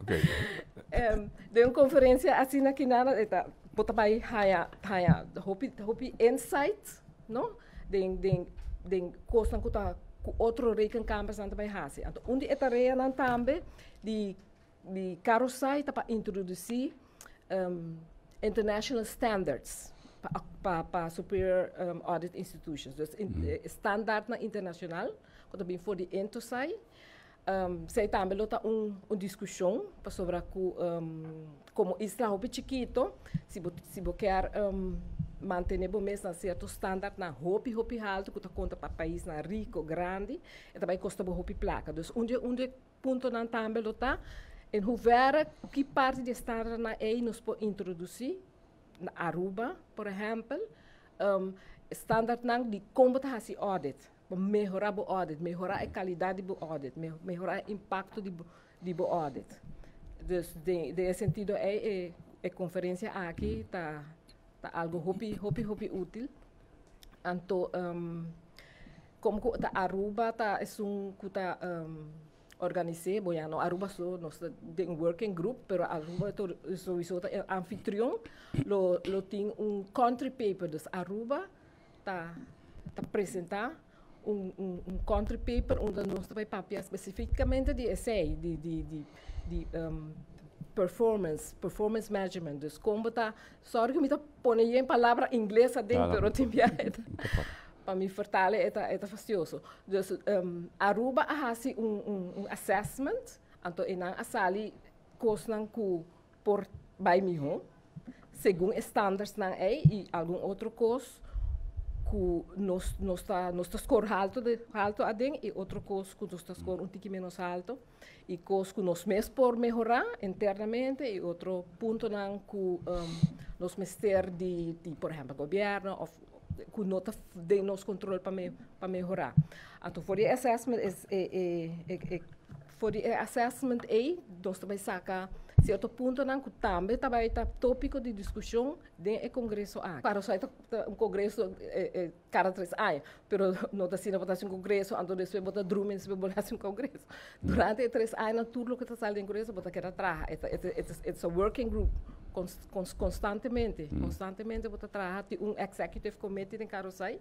Den un conferencia asina aki nan ta bo ta bay haya hopi hopi insight, no, den cosnan cu ta cu otro rekenkamersnan ta bay haci. Anto un di e tareanan tambe di CAROSAI ta pa introduci international standards pa superior audit institutions. Dus standaardnan internacional cu ta bin for di INTOSAI. Esey tambe lo ta un discusion pasobra cu como isla hopi chikito, si bo kier mantene bo mes na cierto standaardnan hopi hopi halto cu ta conta pa paisnan rico grandi, e ta bay costa bo hopi placa. Dus un di puntonan tambe lo ta in hoeverre, ki parti di standaardnan ey nos por introduci na Aruba, por ehempel, standaardnan di con bo ta haci audit, pa mehora bo audit, mehora e calidad di bo audit, mehora e impacto di bo audit. Dus den e sentido ey e conferencia aki ta algo hopi hopi hopi util. Anto como cu ta Aruba ta esun cu ta organisa, bueno, no Aruba so, nos ta den working group, pero Aruba sowieso ta anfitrion, lo tin un country paper, dus Aruba ta presenta un country paper unda nos ta bay papia specificamente di esey, di performance measurement. Dus con ta, sorry cu mi ta pone e palabra ingles aden, pero tin biaha pa mi vertalen e ta fastioso. Dus Aruba a hasi un assessment, anto einan a sali cosnan cu por bay miho, segun standardsnan ey y algun otro cos cu nos ta score halto aden y otro cos cu nos ta score un tiki menos halto y cos cu nos mes por mehora internamente y otro puntonan cu nos mester di, por ehempel, gobierno of cu no ta den nos control pa mehora. Anto for di assessment is e for di assessment ey nos tambe saca cierto puntonan cu tambe ta topico di discusion den e congreso aki. Claro, so ta un congreso cada 3 aña, pero no ta asina bo ta un congreso, anto despues bo ta drumi, despues bo un congreso. Durante e 3 aña, tur loke ta sali den congreso, bo ta keda traha. It's a working group constantemente, constantemente bo ta traha. Tin un executive committee den CAROSAI,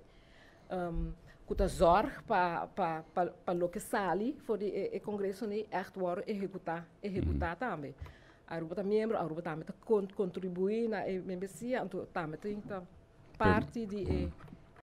cu ta zorg pa loke sali for di e congreso ni echt worden ehecuta tambe. Aruba ta miembro, Aruba tambe ta contribui na e membresia, anto tambe tin ta parti di e